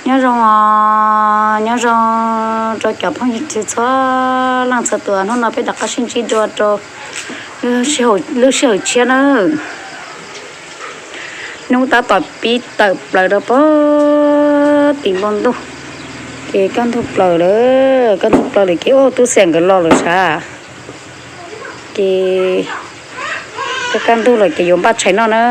Nyob zoo, nyob zoo rau cov phooj ywg txhua leej txhua tus, hnub no peb rov qab sib ntsib dua rau lub sij hawm tshiab nawb. Hnub tab tom pib tawm plaws rau pem tim npoo ntuj, ces kaj ntug plaws lawm, kaj ntug plaws lawm ces ua tub xiam nkawd los lawm sav, ces kaj ntug lawm ces yuav npaj tshais noj na.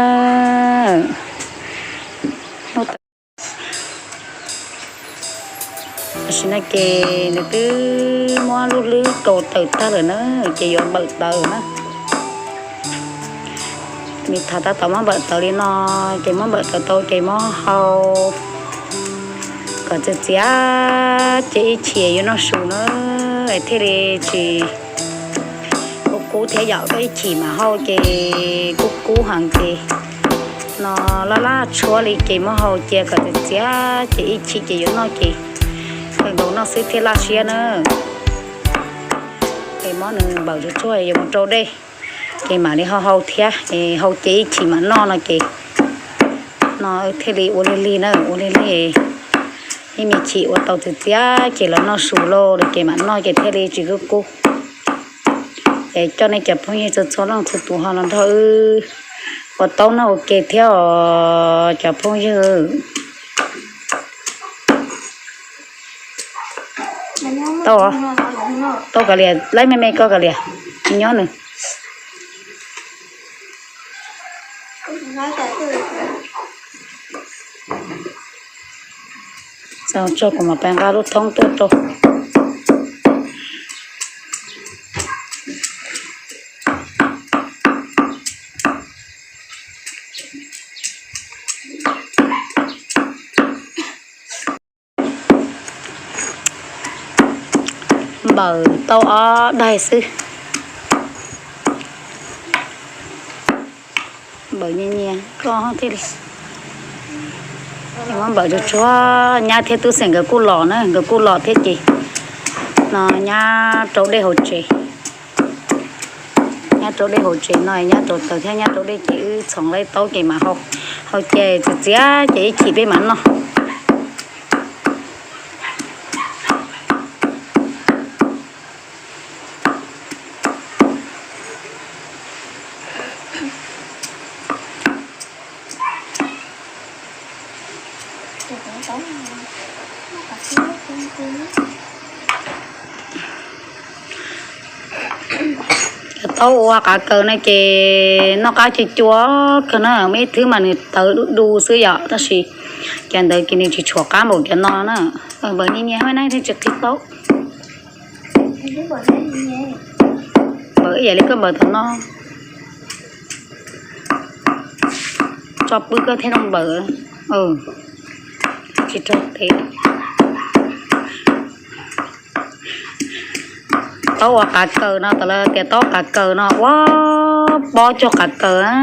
Tam sim no ces nws twb muab lub hlwb kaus tawm tag lawm na, ces yuav npawm tawv na. Nws thaum tab tom muab npawm tawv li no, ces muab npawm tawv tau ces muab hau kom txias txias ces ib chim yuav noj su na, thiaj li tsis kub kub thiab yom. Koj ib chim mam hau ces kub kub heev ces no laj laj tshuab li ces muab hau cia kom txias txias ces ib chim ces yuav noj ces kawg nkaus noj xwb thiaj laj siab na. Ces muab nws npawm tsuag tsuag yuav mus rau dej, ces mam li ho hau thiab, hau cia ib chim mam noj no ces no thiaj li ua lig lig na, ua lig lig. Ib me chim ua tau txias txias ces los noj su lauj, ces mam noj ces thiaj li tsis kub kub. Es coj nej cov phooj ywg txhua txhua leej txhua tus ho los nrog wb ua taub noj ua ke thiab os cov phooj ywg. Tau, tau kav liam, laib me me koj kav liam, nyob nws. Tso kuv mam pais nqa lub thoob tuaj rau. Npawm tau ob daig xwb. Npawm nyias nyias koj thiaj li. Muab npawm tsuag tsuag, nyab thiab tub xiam nkawd kuj los na, nkawd kuj los thiab ces no nyab rau dej hauv tsev. Nyab rau dej hauv tsev no, nyab rau taws thiab nyab rau dej ces wb txhoov laib taub ces mam hau, hau ces txias txias ces ib chim peb mam noj. Cov taub ua qav kaws no ces noj qab cua cua kawg na, muaj ib thwb mas nws tawv du du xwb yom, tab sis cov ntawd ces nws tsis tshuav qab npaum cov no na. Npawm nyias nyias na thiaj tsis qhib taub. Npawm ib yam li koj npawm tom no. Tso pwb koj thiaj zoo npawm. Tsis raug tes. Taub ua qav kaws no, tas lawv tias taub qav kaws no ua pob cog qav kaws na.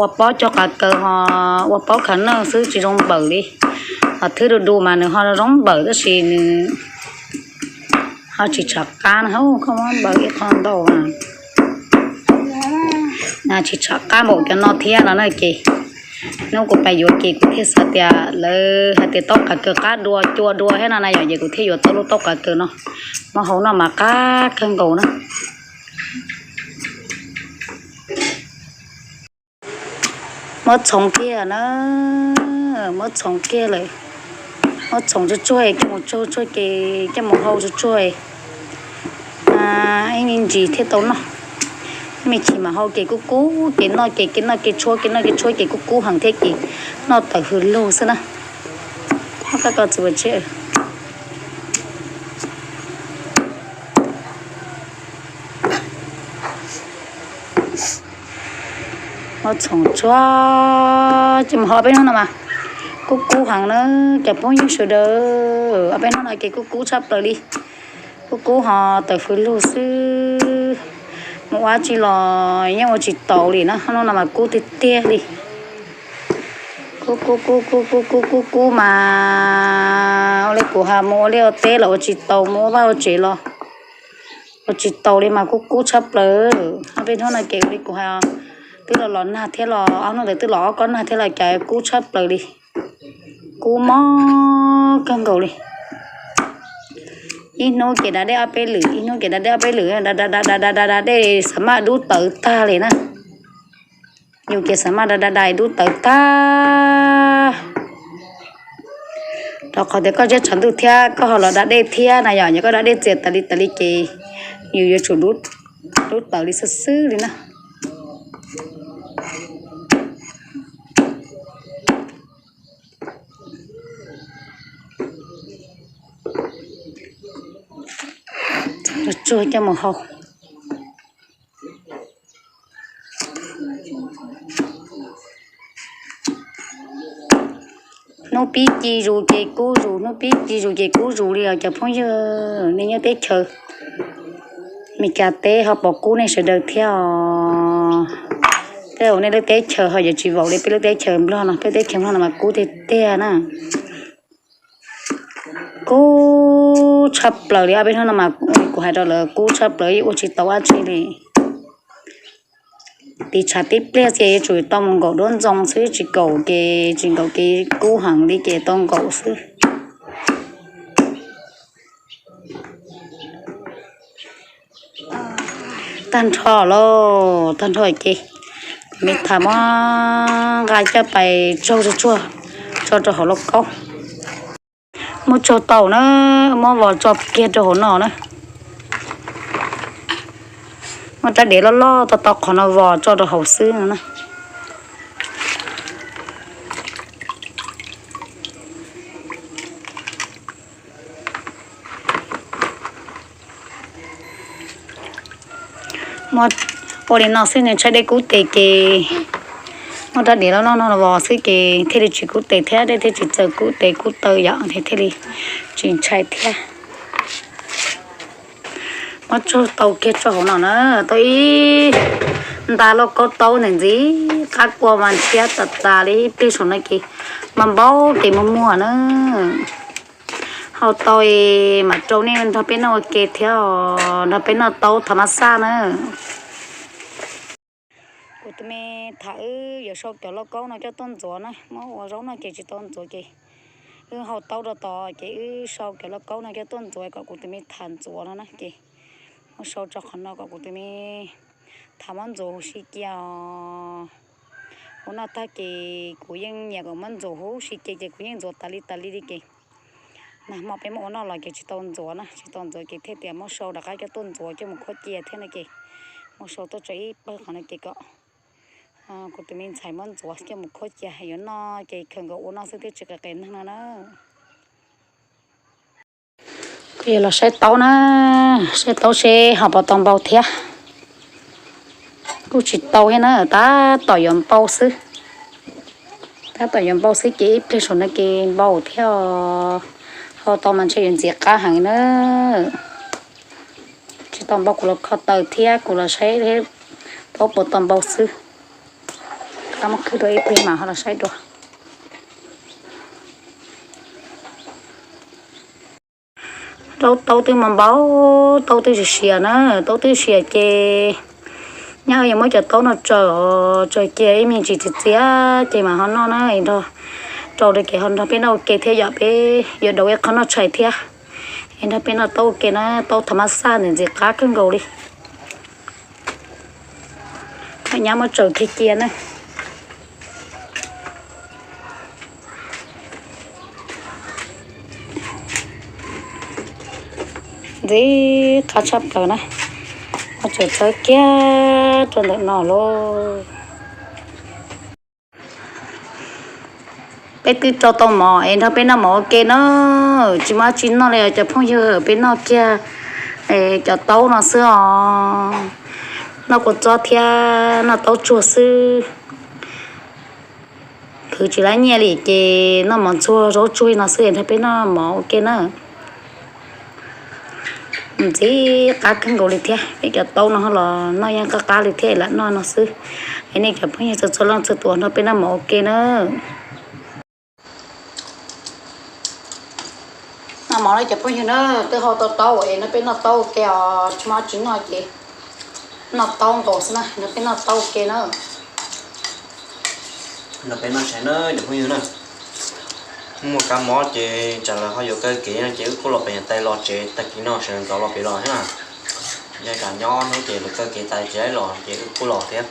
Ua pob cog qav kaws ho ua pob khav nawj xwb tsis zoo npawm li. Ho thwb du du mas nws ho zoo npawm tab sis nws ho tsis tshav qab na. Koj muab npawm ib qho ntau na, tsis tshav qab npaum cov no thiab no na ces hnub kuv pais yuav ces kuv thiaj xav tias lawv hais tias taub qav kaws qab dua cua dua thiab no na yom, ces kuv thiaj yuav tau lub taub qav kaws no muab hau noj mas qab kawg nkaus na. Muab txhoov kiag na, muab txhoov kiag lawm. Muab txhoov tsuag tsuag coj mus tsaug tsuag ces coj mus hau tsuag tsuag, ib me ntsis thiaj tau noj. Ib me ntsis mas hau ces kub kub ces noj ces kev noj kev tshuab kev noj kev tshuab ces kub kub heev thiab ces noj tawm hws lug xwb na. Muab koj ko txuas tse. Muab txhoov tsuag ces mus hau ob peb hnub no mas kub kub heev na cov phooj ywg sawv daws. Ob peb hnub no ces kub kub tshaj plaws li. Kub kub ho tawm hws lug xwb. Mus ua tsi los yeej ua tsis taus li na, hnub no mas kub tiag tiag li. Kub kub kub kub kub kub kub kub mas ua li kuv hais mus ua liaj ua teb los ua tsis taus, mus ua vaj ua tsev los ua Tsis tau li mas kub kub tshaj plaws. Ob peb hnub no ces li kuv hais, twb los los nag thiab los ob hnub ntawd twb los ob kob nag thiab los cas kub tshaj plaws li. Kub mob kawg nkaus li. Ib hnub ces da dej ob peb lwm, ib hnub ces da dej ob peb lwm, da da da da da da dej xav maj dub tawv tag li na. Yus ces xav maj da da da dub tawv tag. Rau qhov tias koj ziab tshav ntuj thiab koj ho los da dej thiab na yom, yog koj da dej txias tas li tas li ces yus yuav tsum dub tawv li xwb xwb li na. Tsuag coj mus hau. Hnub pib ci zus ces kub zus, hnub pib ci zus ces kub zus li os cov phooj ywg. Nej nyob teb chaws Meskas teb ho pom kub nej sawv daws thiab os. Tej zaum nej lub teb chaws ho yuav tsis vaum li peb lub teb chaws Nplog no, peb teb chaws Nplog no mas kub tiag tiag na. Kub tshaj plaws li ob peb hnub no mas kuv hais rau lawv kub tshaj plaws ib ua tsis tau dab tsi li. Tiv tshav tib pliag ces yuav tsum tau mus nkaum duab ntxoo xwb, tsis nkaum ces tsis nkaum ces kub heev li ces tau nkaum xwb. Tag nrho lauj, tag nrho ces me tham muab nqa coj pais tsaug tsuag tsuag tso rau hauv lauj kaub. Muab tsaug tau na, muab vos tso kiag rau hauv no na. Muab rab diav loj loj tau tau qhov no vos tso rau hauv xwb no na. Muab ua li no xwb nws tshaib dej kub tes ces muab rab diav loj loj no vos xwb ces thiaj li tsis kub tes thiab dej thiaj tsis txaws kub tes kub taw yom, thiaj li tsis ntshai thiab. Muab tsaug tau kiag tso hauv no na, tau ib nta lauj kaub taub ntawm ntxiv qab kua mas ntshiab tas tas li ib pliag saum no ces mas npau kev muag muag na. Hau tau mam rau nej nrog peb noj ua ke thiab os, nrog peb noj taub thav mab xaj na. Kuv tus me tham wb yuav sau cov lauj kaub no coj tuaj ntxuav na, muab ua zaub noj ces tsis tau ntxuav ces wb hau taub rau tod ces wb sau cov lauj kaub no coj tuaj ntxuav kom kuv tus me tham ntxuav no na ces muab sau tso qhov no kom kuv tus me tham muab ntxuav huv si cia os. Ua noj tag ces kuv yeej nyiam kom muab ntxuav huv si cia ces kuv yeej ntxuav tas li tas li li ces nag hmo peb muab ua noj los ces tsis tau ntxuav na, tsis tau ntxuav ces thiaj tias muab sau rov qab coj tuaj ntxuav coj mus khuab cia thiab no ces muab sau tuaj tso ib pawg qhov no ces kom kuv tus me ntxhais muab ntxuav coj mus khuab cia yuav noj ces khaws nkaus ua noj xwb thiab tsis qis qis neeg no na. Kuv yuav los saib taub na, saib taub seb ho puas tau npau thiab. Kuj tsis tau thiab na, tab tom yuav npau xwb. Tab tom yuav npau xwb ces ib pliag saum no ces npau thiab. Hau tau mas ntshe yuav ntxiv qab heev na. Tsis tau npau kuv los kho taws thiab kuv los saib taub puas tau npau xwb. Qab muab khwb dua ib pliag mas ho los saib dua. Taub, taub twb mas npau, taub twb siav siav na, taub twb siav ces nyab yuav muab cov taub no tsaws, tsaws cia ib me ntsis txias txias ces mas ho noj na, es nrog rau ces ho nrog peb noj ua ke thiab yom, peb yuav daus ib qho noj tshais thiab. Es nrog peb noj taub ua ke na, taub thav mab xaj ntxim ntxim qab kawg nkaus li. Nyab muab tsaws kiag cia na. Ntxim qab tshaj plaws na, muab tsaws txawb kiag rau ntawm no lauj. Peb twb rau tau mov es nrog peb noj mov ua ke na. Tsis muaj dab tsi noj li os cov phooj ywg, peb noj kiag cov taub no xwb os. Noj kua txob thiab noj taub tsuag xwb. Khwv tsis lab nyiaj li ces noj mov ntxuag zaub tsuag no xwb es nrog peb noj mov ua ke na. Ntxim qab kawg nkaus li thiab, peb cov taub no los noj yeej qab qab li thiab, lam noj no xwb. Es nej cov phooj ywg txhua txhua leej txhua tus nrog peb noj mov ua ke na. Mov no cov phooj ywg na, twb hau tau taub es no peb noj taub ua ke os, tsis muaj tsis noj ces noj taub nkaus xwb na, no peb noj taub ua ke na. No peb noj tshais na cov phooj ywg na. Muaj kab mob ces tsam lawv ho yuav kaw kev no ces wb kuj los pem niam tais los tsev tag kis no sawv ntxov los pem los thiab na. Yog tsam nyob hnub ces lawv kaw kev tas tsis los ces wb kuj los thiab.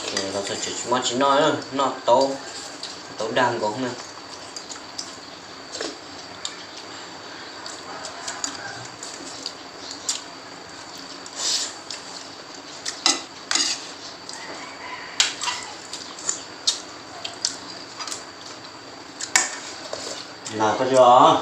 Ces los txog tsev tsis muaj tsis noj, noj taub, taub dag nkaus na. Los koj tsis los?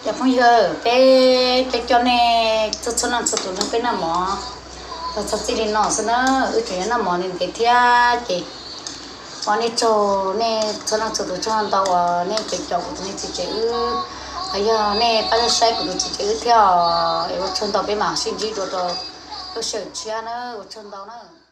Cov phooj ywg, peb coj coj nej txhua txhua leej txhua tus nrog peb noj mov los txog txij li no xwb na. Wb tseem yuav noj mov ntev ntev thiab ces ua nej tsaug, nej txhua leej txhua tus tsaug ntau uas nej caum caum kuv tus me txiv tsev wb, los yog nej pab saib kuv tus txiv tsev wb thiab os. Es ua tsaug ntau, peb mam sib ntsib dua rau lub sij hawm tshiab na, ua tsaug ntau na.